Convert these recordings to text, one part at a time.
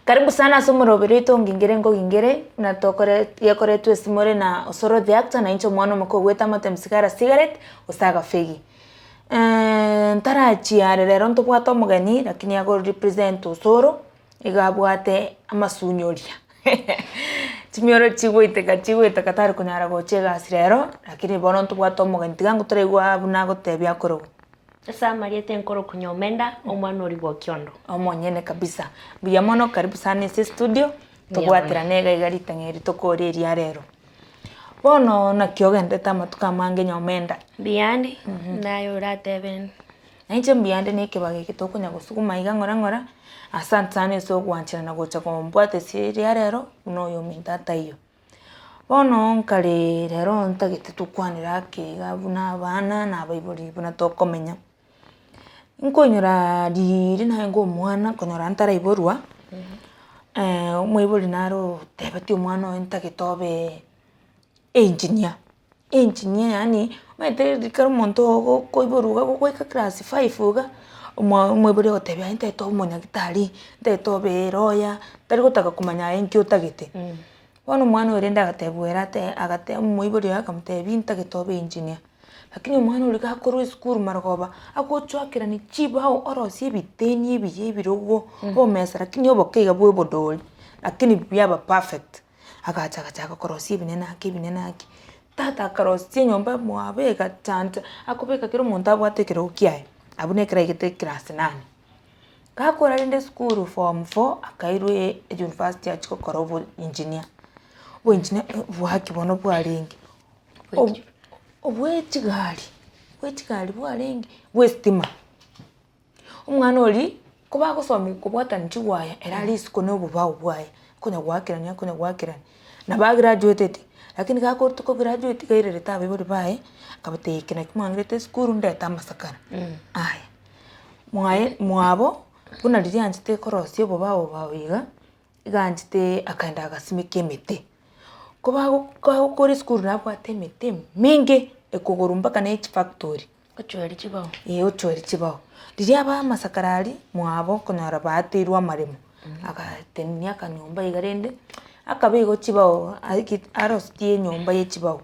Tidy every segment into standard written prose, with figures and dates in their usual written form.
Karibu sana ase omoroberi oito ongingere nkogingere, buna tokore gekoretwa esimore na Osoro the actor na inche omwana omoke ogwete amatemo sigara cigarette gose agafegi. Ntarachia are rero ntobwate omogeni lakini ago represent Osoro, iga abwate amasunyoria chimioro chigoiteka chigoiteka tari konyara gocha egasi rero, lakini bono ntobwate omogeni tiga ngotoraigwa buna agotebia akorogwa. Ase amarieta enkoro Nyomenda, omwana oria bw'Okiondo. Omonyene kabisa. Mbuya mono karibu sana ase estudio, tobwaterane iga iga ritang'ani eri tokore eria rero. Bono naki ogenderete amatuko amange Nyomenda? Mbuyande, naye oratebe. Nainche mbuyande na ekebago eke tokonya gosuguma iga ng'ora ng'ora, asante sana ase ogwancherana gocha kombwata ase eria rero, buna oyominto ataiyo. Bono nkare rero ntagete tokwanere ake iga buna abana na abaibori buna tokomenya. Nkoinyora riiri narenge omwana konyora ntaraiborwa, omoibori nare otebetie omwana oye ntagete obe engineer, engineer yaani omanyete ekero omonto okoiborwa iga gogoika class five iga, omo omoibori agotebia aye ntagete obe omonyagitari, ntagete obe elawyer, tari gotaka komanya aye nki otagete. Bono omwana oyo rende agatebiwa ere ate agate omoibori oye akamotebia ntagete obe engineer. Lakini omwana oria gakorwa esukuru marogoba, agochoakerania chibao orosie ebiteni ebiya ebirogo, obomesa lakini oboke iga bwa obodori, lakini biaba perfect. Agacha agachaka korosia ebinene ake ebinene ake, tata akarosia enyomba mwabo egachancha, akobeka kera omonto abwate ekerogo kiaye, abwo na ekero aigete eclass nane. Gakora rende esukuru form four, akairwa university achie gokora obo engineer, obo engineer bwaki bono bwarenge, obwe chigari, bwe chigari bwarenge, bwa estima. Omwana oria, kobagosomiwa kobwatani chigwaya, ere are isiko na obobao bwaye, okonya goakerania okonya goakerania, nabo agraduatete, lakini gakorwa kograduate gairerete abaibori baye, akabatebia eke naki mwang'irete esukuru ndete amasakara, aya. Mwaye mwabo, buna riria anchete korosia obobao obao iga, iga anchete akaenda agasimeka emete. Ko bago bagokora esukuru nabwate emete emenge ekogorwa mpaka na echifactory. Ochweria chibao. Ee ochweria chibao. Riria aba amasakara aria, mwabo okonyora baateirwe amaremo, agatenenia akanyomba iga rende, akaba igo chibao arosetie enyomba ya echibao,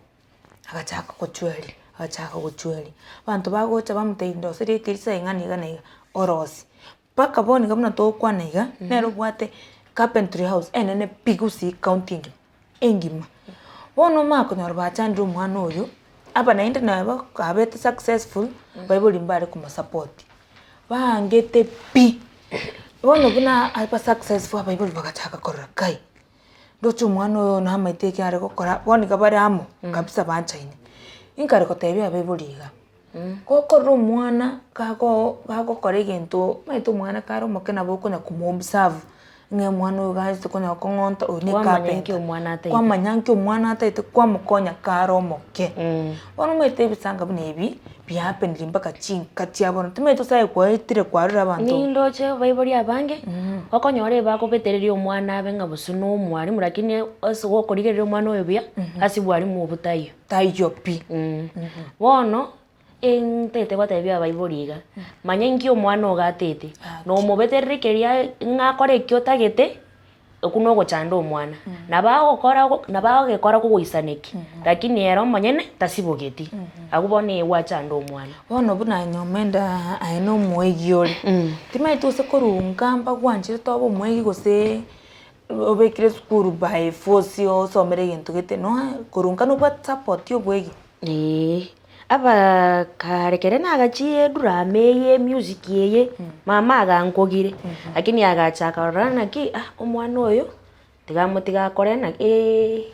agachaka gochweria, agachaka gochweria. Abanto bagocha bamotebia ndoserie etirisa iga na iga na iga, orosia. Mpaka bono iga buna togokwana iga, nere obwate carpentry house enene pi gusii county engima, engima. Bono omanye konyora bachandire omwana oyo, aba naende nabo abete successful, baibori mbare komosapoti, baangete pi, bono buna aba successful abaibori bagachaka korora kai, ndoche omwana oyo namaete eki are gokora, bono iga bare amo kabisa banchaine. Inkare kotebia abaibori iga. Gokorora omwana kago gagokora egento, omanyete omwana kare omoke nabo okonya komo observe, ng'a omwana oyo iga aachete konya gokong'onta oyo ne Kwamanya ecarpenter. nki omwana ataete. Kwamanya nki omwana ataete kwamokonya kare omoke. Bono omanyete ebisanga buna ebi, biahapenire mpaka chinka chia bono, timanyeti gose aye kwaetire kwarora abanto. Nindoche abaibori abange, okonyora ebakobetereria omwana abe ng'a gose na omwalimu lakini ase gokorigereria omwana oyo buya, ase bwalimu obwo taiyo. Taiyo pi. Bono, ntagete gotebia abaibori iga, manya inki omwana ogo atete, na omobeterere keria ng'a akore ekio otagete, okwo na ogochanda omwana. Nabo agokora nabo agokora kogoisaneki, lakini ere omonyene tasibogeti, abwo bono eye gwachanda omwana. Bono buna nyomenda aye na omoegi ore, timanyeti gose korwa nkamba gwancherete obe omoegi gose. Obekire esukuru by force osomere egento gete noe korwa nka nobwate support ya obwegi. Eeh, aba kare kere nagachie edurama eye emusic eye, mama agankogire, lakini agacha akarora naki ah omwana oyo, tiga amotige akore naki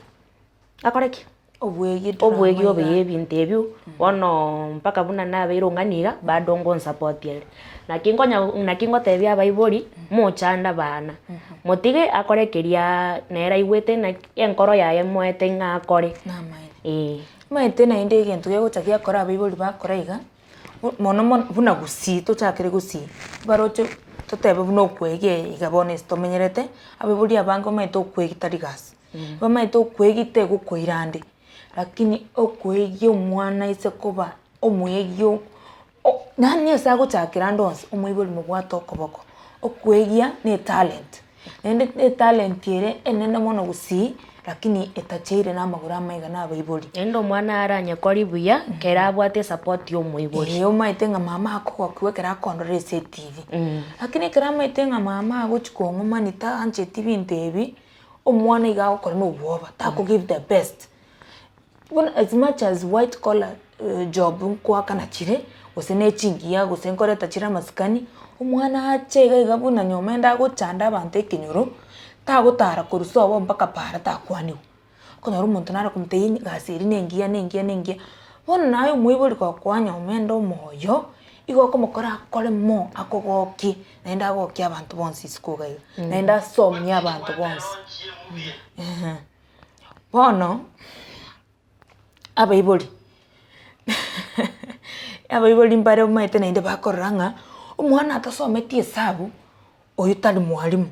akore ki? Obwegi Obwegi obuya ebinto ebio, bono mpaka buna nabeire ong'ani iga, bado ngonsapotia ere. Naki nkonya naki ngotebia abaibori, mochande abana, motige akore keriaa nere aigwete naki enkoro yaye emoete ng'a akore, Namaene. eh. Omanyete naende egento gegocha giakora abaibori bakora iga, mono mono buna gusii tochakere gusii, baroche totebe buna okoegia iga bono ase tomenyerete, abaibori abange omanyete okoegia tari gasi. Bamaete okoegia tegokoira ande, lakini okoegia omwana ase koba omoegia o yaani ase agochakera ande onsi, omoibori mobwate okoboko. Okoegia na etalent. Naende etalent ere enene mono gusii, lakini etacheire na amagoro amaiga na abaibori. Naende omwana aranyekori buya, kere abwate esapoti ya omoibori. Eeh omanyete ng'a mama akogokigwa ekero akondora ase etv. Lakini ekero amaete ng'a mama agochi kong'umani taancheti binto ebi, omwana iga agokora na obwoba, tako give the best. Bono as much as white collar job nkoakana chire, gose ne chingiya gose nkoreta chire amasikani, omwana ache iga iga buna nyomba ende agochanda abanto ekenyoro, tagotara korwa sobo mpaka paara takwaniwa. Okonyora omonto nare komotebia egasi eria na engiya na engiya na engiya, bono naye omoibori gokoa nyomba ende omoyo, igo okomokora akore more akogokie, naende agokie abanto bonsi isiko iga iga, naende asomie abanto bonsi. Bono, abaibori abaibori mbare omanyete naende bakorora ng'a omwana atasometi esabu, oywo tari mwalimu.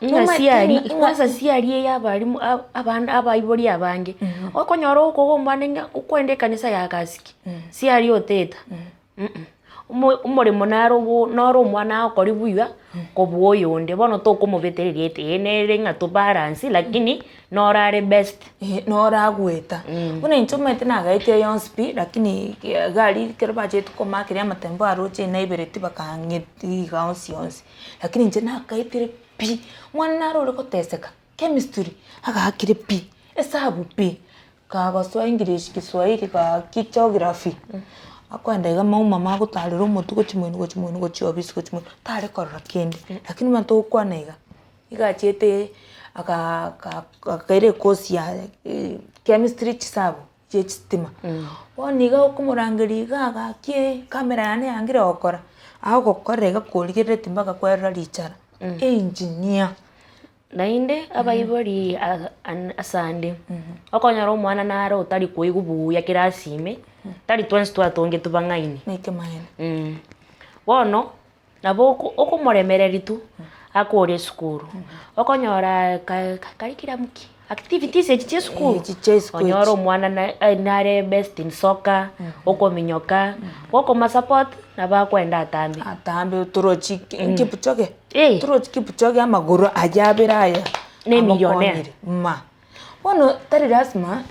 Ng'a Omanyete siari ng'a kwanza siari eye abalimu ab- abana abaibori abange, okonyora okoa omwana ng'a okoenda ekanisa ya gasiki, siari oteta. Omo- omoremo naro obo noro omwana agokori buya, kobua oyonde, bono tokomobetereria ete ee nere ng'a to balance lakini noro are best. Eeh noro agoeta. Buna inche omanyete nagaetire yonsi pi, lakini iga aria ekero bachete komakeria amatembo aroche naibereti bakang'eti iga onsi onsi, lakini inche nakaetire pi, mwana naro ore goteseka, chemistry, agaakire pi, esabu pi. Kagosoa English, Kiswahili gaki geography, akoenda iga maumama agotarera omotwe gochia moino gochia moino gochia ofisi gochia moino, tare korora kende. Lakini buna togokwana iga, iga achiete aka aka akaira ecourse ya chemistry chisabu chia chistima. Bono iga okomorangeria igaa gaki ecamera yane yangire gokora, agogokora iga korigerereti mpaka kwerora richara, engineer. Naende abaibori asande, okonyora omwana nare otari koigwa buya kerasi ime, tari twensi twatongetwe bang'aini. Nekemaene. Bono, nabo oko okomoremereria tu, akore esukuru, okonyora ka curriculum ki, activities echi chia esukuru, Echi chia esukuru onyore echi. omwana na nare best in soccer, okominyoka, gokomosupport, nabo akoenda atambe. Atambe torochi Kipchoge. Eh. Torochi Kipchoge amagoro ayio abere aya Ne millionaire. amokonyire ma. Bono tari lasima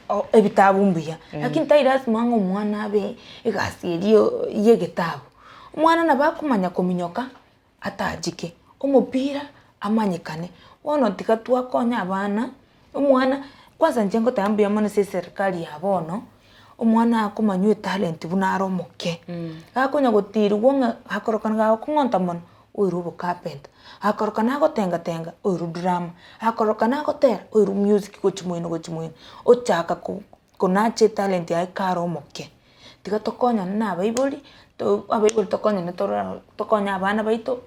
o- ebitabu mbuya, lakini tari lasima ng'a omwana abe egasi eria ya egetabu. Omwana nabo akomanya kominyoka atachike, omopira amanyekane, bono tiga twakonya abana, omwana kwanza inche ngoteba mbuya mono ase eserikari ya bono, omwana akomanywa etalent buna are omoke, gakonya gotirigwa ng'a gakorokana gagokong'onta mono, oirwe obocarpenter, gakorokana agotenga tenga, oirwe drama, gakorokana agotera, oirwe music gochia moino gochia moino, ochaka ko konacha etalent yaye kare omoke. Tiga tokonyane na abaibori, to abaibori tokonyane torore tokonye abana baito,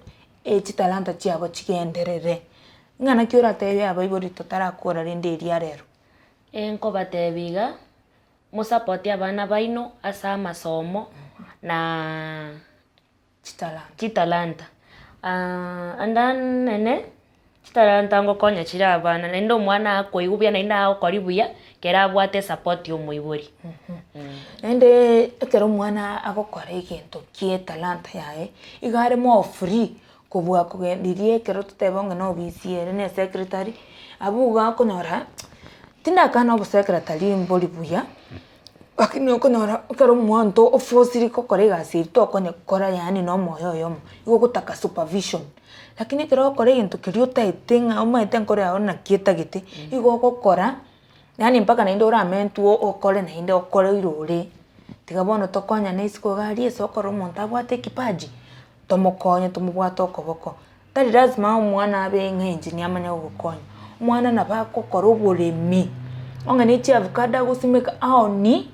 echitalanta chiabo chigenderere. Ng'a naki oratebie abaibori totarakora rende eria rero. Nkobatebia iga, mosapotie abana baino ase amasomo, na Chitalanta. Chitalanta, ande nene, chitalanta ngokonya chire abana naende omwana akoigwa buya naende agokori buya, ekero abwate esapoti ya omoibori. Naende ekero omwana agokora egento kia etalanta yaye, iga are more free kobua koge riria ekero totebe onge na obisi ere na esecretary, abwo iga okonyora, tindakana obosecretary mbori buya. Lakini okonyora ekero omonto ofosiri gokora egasi eria tokonya gokora yaani na omoyo oyomo, igo ogotaka supervision. Lakini ekero ogokora egento keria otaete ng'a omanyete enkoro yago naki etagete, igo ogokora, yaani mpaka naende oramentwe okore naende okore irore. Tiga bono tokonyane isiko iga aria ase okora omonto abwate ekipaji, tomokonye tomobwate okoboko. Tari lazima omwana abe ng'a engineer amanye gogokonya, omwana nabo agokora oboremi, onye ne chiavocado agosimeka aonie,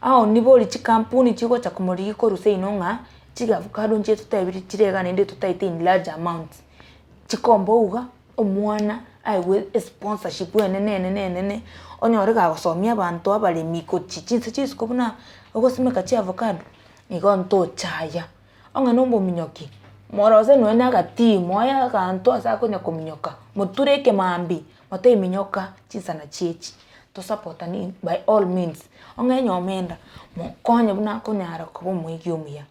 aonie bori chikampuni chigocha komorigia korwa seino ng'a chiavocado nchire totebirie chire iga naende totaete in large amounts, chikomba iga, omwana aegwe esponsorship enene enene enene, onyore gagosomia abanto abaremi gochia chinse chia isiko buna ogosimeka chiavocado, igo ntochaya. Onye na omominyoki, morose nonya na agatii, moe aganto ase akonya kominyoka, moture ekemambia, motebie minyoka chinsana chiechi, tosapotani by all means. Onye enyomba enda, mokonye buna akonyara koba omoigi omuya.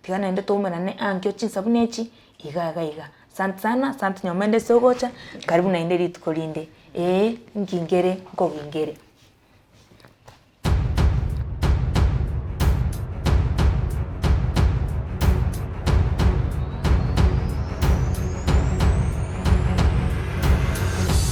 Tiga naende toumerane ankio chinsa buna echi, iga iga iga. Asante sana, asante nyomba ende ase ogocha, karibu naende rituko rinde, eeh, nki nkere nkogingere.